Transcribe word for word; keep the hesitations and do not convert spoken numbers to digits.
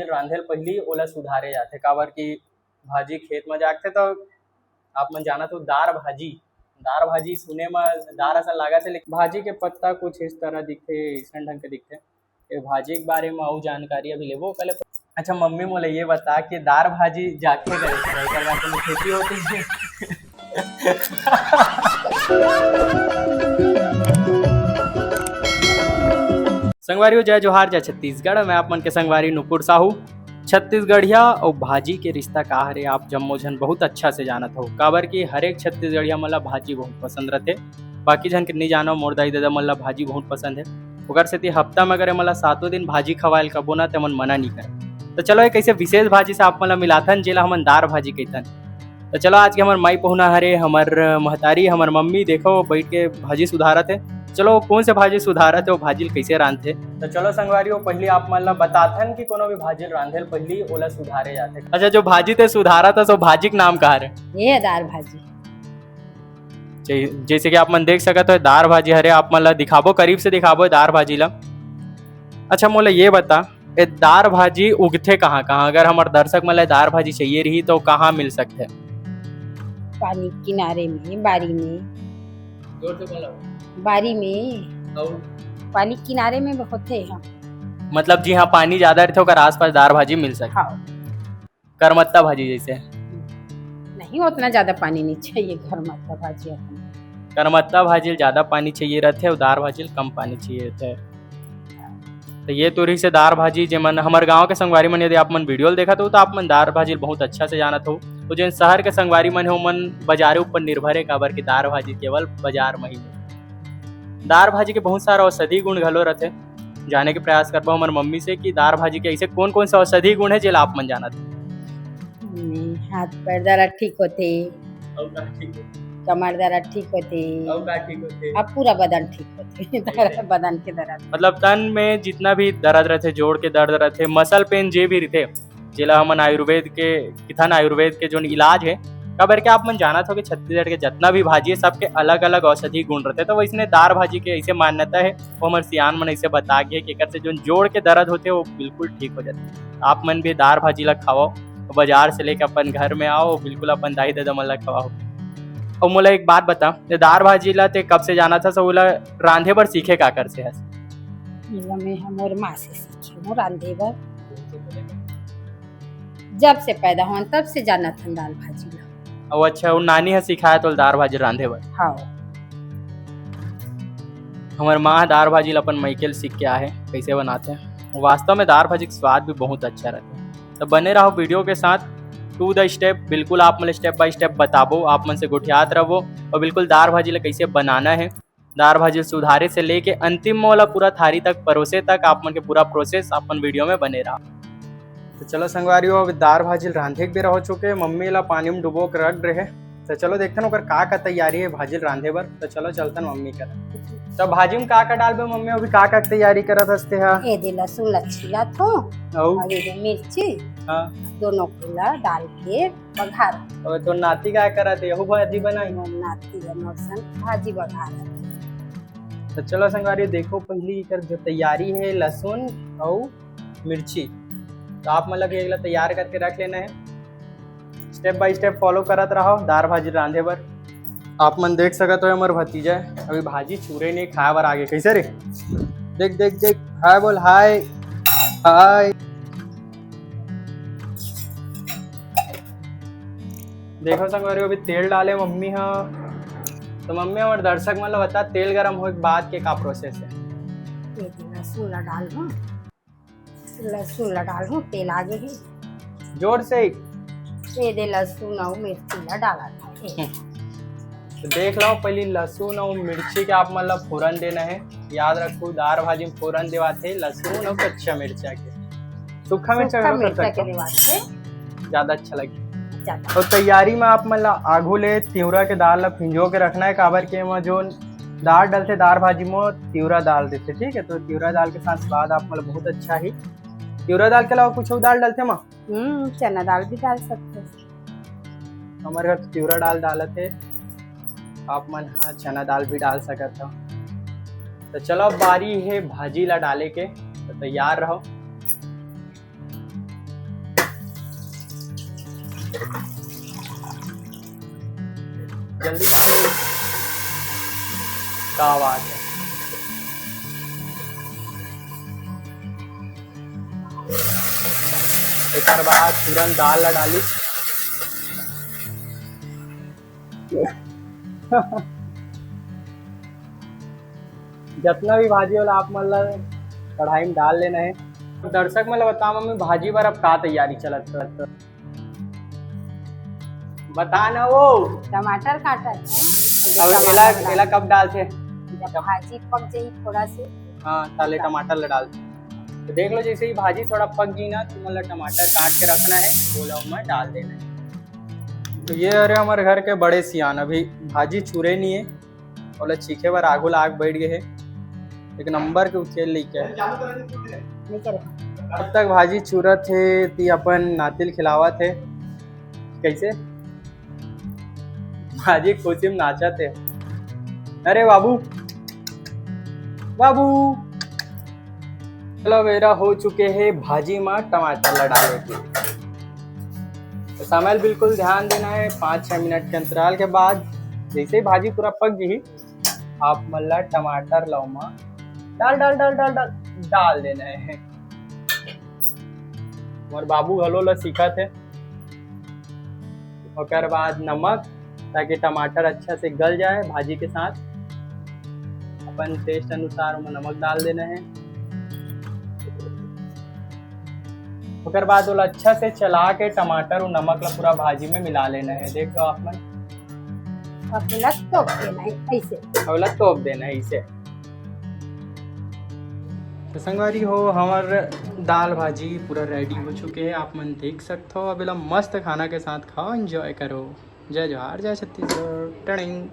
रांधे ल पहिली ओला सुधारे जाथे, काबर कि भाजी खेत म जाथे त आप मन जानत हो, दार भाजी, दार भाजी सुने म दार असन लागत हे, लेकिन भाजी के पत्ता कुछ इस तरह दिखथे, अइसन ढंग के दिखथे। ये भाजी के बारे म अउ जानकारी अभी लेबो ओकर ले। अच्छा मम्मी, मोला ये बता कि दार भाजी जाथे कइसे, एकर बर कोनो खेती होथे? संगवारी हो, जय जोहार, जय छत्तीसगढ़। मैं आप मन के संगवारी नुपुर साहू। छत्तीसगढ़िया अउ भाजी के रिश्ता का हरे, आप जम्मो झन बहुत अच्छा से जानत हो, काबर कि हर एक छत्तीसगढ़िया मन ला भाजी बहुत पसंद रथे। बाकी झन के नइ जानव, मोर दाई ददा मन ला भाजी बहुत पसंद हे, ओकर सेती हफ्ता में अगर एमन ला सातों दिन भाजी खवाए ल कबो ना, त एमन मना नइ करय। त चलो, एक ऐसे विशेष भाजी से आप मन ला मिलाथन, जेला हमन दार भाजी कहिथन। त चलो, आज के हमर माई पहुना हरे, हमर महतारी, हमर मम्मी, देखो, बइठ के भाजी सुधारत हे। चलो, कोन से भाजी सुधारत हे, वो भाजी ल कइसे रांधथे? त चलो संगवारी हो, पहिली आप मन ला बताथन कि कोनो भी भाजी ल रांधे ल पहिली ओला सुधारे जाथे। अच्छा, जो भाजी ते सुधारत हस, वो भाजी के नाम का हरे? ये दार भाजी। जै-, जैसे कि आप मन देख सकत हो, दार भाजी हरे, आप मन ला दिखाबो, करीब से दिखाबो दार भाजी ला। अच्छा, मोला ये बता, ए दार भाजी उगथे कहाँ कहाँ? अगर हमर दर्शक मन ला दार भाजी चाहिए रही, तो कहाँ मिल सकथे? पानी किनारे में, बारी में। जोर से बोलो। बारी में। और? पानी किनारे में होथे, हाँ। मतलब, जिहाँ पानी ज्यादा रहिथे, ओकर आसपास दार भाजी मिल सकथे। हाँ। करमत्ता भाजी जैसे। नहीं, उतना ज्यादा पानी नहीं चाहिए करमत्ता भाजी अपन। करमत्ता भाजी ल ज्यादा पानी चाहिए रहथे अउ दार भाजी ल कम पानी चाहिए रहथे। तो ये तो रहिसे दार भाजी, जेमन हमर गांव के संगवारी मन, यदि आप मन वीडियो ल देखत हो, तो आप मन दार भाजी ल बहुत अच्छा से जानत हो। तो जेन शहर के संगवारी मन हे, ओमन बाजारे ऊपर निर्भर हे, काबर कि दार भाजी केवल बाजार में ही मिलथे। दार भाजी के बहुत सारा औषधि गुण घलो रहथे। जाने के प्रयास करबो हमर मम्मी से कि दार भाजी के ऐसे कौन-कौन से औषधि गुण हे, जेला आप मन जानत हो? हम्म, हाथ पैर दर्द ठीक होथे। अउ का ठीक होथे? कमर दर्द ठीक होथे। अउ का ठीक होथे? अब पूरा बदन ठीक होथे। कैसे? दर्द, बदन के दर्द। मतलब तन में जितना भी दर्द रहथे, जोड़ के दर्द रहथे, मसल पेन जे भी रहथे, जेला हमन आयुर्वेद के, किथन आयुर्वेद के जोन इलाज हे, काबर के आप मन जानत हो कि छत्तीसगढ़ के जतना भी भाजी हे, सबके अलग-अलग औषधि गुण रहथे। तो वैसने दार भाजी के ऐसे मान्यता हे, वो हमर सियान मन ऐसे बता गे कि एकर से जोन जोड़ के दर्द होथे, वो बिल्कुल ठीक हो जाथे। आप मन भी दार भाजी ला खाओ, बाजार से लेके अपन घर में आओ, बिल्कुल अपन दाई ददा मन ला खवाओ। अउ मोला एक बात बता, ये दार भाजी ला ते कब से जानत हस, ओला रांधे बर सीखे काकर से हस? एला मैं हमर माँ से सीखे हूँ रांधे बर। जब से पैदा होन, तब से जानत हन दाल भाजी ला। अउ अच्छा, वो नानी ह सिखाए तो दार भाजी रांधे बर? हाँ। हमर माँ ह दार भाजी ला अपन मइके ल सीख के आए हे, कैसे बनाथे। वास्तव में दार भाजी के स्वाद भी बहुत अच्छा रहथे। तो बने रहो वीडियो के साथ, to the step, बिल्कुल आप मन step by step बताबो, आप मन से गोठियात रहबो अउ बिल्कुल दार भाजी ला कैसे बनाना हे। दार भाजी ल सुधारे से लेके अंतिम म ओला पूरा थारी तक परोसे तक आप मन के पूरा process आप मन वीडियो में बने रहा। तो चलो संगवारी हो, अब दार भाजी ल रांधे के बेरा हो चुके हे। मम्मी ला पानी में डुबो के रख दे हे। तो चलो देखथन ओकर का का तैयारी हे भाजी ल रांधे बर। तो चलो चलथन मम्मी करा। तो भाजी में का का डालबे मम्मी, अभी का का तैयारी करत हस तेहा? ये दे लहसुन ला छीलत हो। अउ? और ये दे मिर्ची। हाँ। दोनों को ला डाल के बघार। अबे तोर नाती काय करत हे? यहू भाजी बनाई? मोर नाती ह मोर संग भाजी बघारत हे। तो चलो संगवारी, देखो पहिली एकर जो तैयारी हे, लहसुन अउ मिर्ची, तो आप मन ला भी एकला तैयार करके रख लेना हे। Step by step follow करत रहो दार भाजी रांधे बर। आप मन देख सकत हो, हमर भतीजा अभी भाजी चूरे नहीं, खाए बर आगे। कैसे रे? देख, देख, देख, हाय बोल, हाय, हाय। देखो संगवारी, अभी तेल डाले मम्मी हा। तो मम्मी, हमर दर्शक मन ला बता, तेल गरम होए के बाद के का process हे? ये दे लहसुन ला डाल हूँ, लहसुन ला डाल हूँ, तेल आगे ही। जोर से। ये दे लहसुन अउ मिर्ची ला डालत हूँ। तो देख लो, पहली लहसुन अउ मिर्ची के आप मन ला फोरन देना हे। याद रखो, दार भाजी में फोरन देवाथे लहसुन अउ कच्चा मिर्चा के। सूखा मिर्चा सूखा घलो कर मिर्चा सकथो। के देवाथे। ज्यादा अच्छा लगही। ज्यादा। अउ तैयारी में आप मन ला आघू ले तिवरा के दाल ला भिंजो के रखना हे, काबर के एमा जोन दार डलथे दार भाजी में तिवरा दाल देथे, ठीक है। तो तिवरा दाल के साथ स्वाद आप मन ला बहुत अच्छा ही। तिवरा दाल के अलावा कुछ अउ दाल डलथे मा? हम्म, चना दाल भी डाल सकते हैं। हमर घर तो तिवरा दाल डालत हे, आप मन हा चना दाल भी डाल सकत हो। तो चलो, अब बारी हे भाजी ला डाले के, तो तैयार रहो। जल्दी डाल दे। क्या बात है। एकर बाद तुरंत दाल ला डाली। जतना भी भाजी वाला आप मन ला कढ़ाई में डाल लेना है। दर्शक मन ला बता, मम्मी भाजी बर अब का तैयारी चलत, चलत? बता ना वो। टमाटर काटत है। और एला, एला कब डालथे? जब भाजी पक जाई थोड़ा से। हाँ, ताले टमाटर ला डालथे। तो देख लो, जैसे ही भाजी थोड़ा पक गई ना, तुमन ला टमाटर काट के रखना है, ओला ओमा डाल देना है। तो ये हरे हमर घर के बड़े सियान, अभी भाजी चुरे नहीं है, ओला चीखे बर आगू ला आग बैठ गए है। एक नंबर के उकेल लेके आए। नहीं करे। तब तक भाजी चुरत है, ती अपन नातिल खिलावत है। कैसे? भाजी खुशी में नाचत है। अरे बाबू, बाबू, चलो, बेरा हो चुके है भाजी में टमाटर ला डाले के। तो समय बिल्कुल ध्यान देना है। पाँच छः मिनट के अंतराल के बाद जैसे ही भाजी पूरा पक गई, आप मन ला टमाटर ला ओमा डाल, डाल, डाल, डाल, डाल, डाल देना है। हमारे बाबू घलो ला सीखत है। ओकर बाद नमक, ताकि टमाटर अच्छा से गल जाए भाजी के साथ। अपन टेस्ट अनुसार ओमा नमक डाल देना है। ओकर बाद ओला अच्छा से चला के टमाटर और नमक ला पूरा भाजी में मिला लेना है। देख लो आप मन। अब ओला तोप देना है ऐसे। अब ओला तोप देना है ऐसे। तो संगवारी हो, हमार दाल भाजी पूरा रेडी हो चुके हैं, आप मन देख सकते हो। अब एला मस्त खाना के साथ खाओ, एंजॉय करो। जय जोहार, जय छत्तीसगढ़। टड़िंग।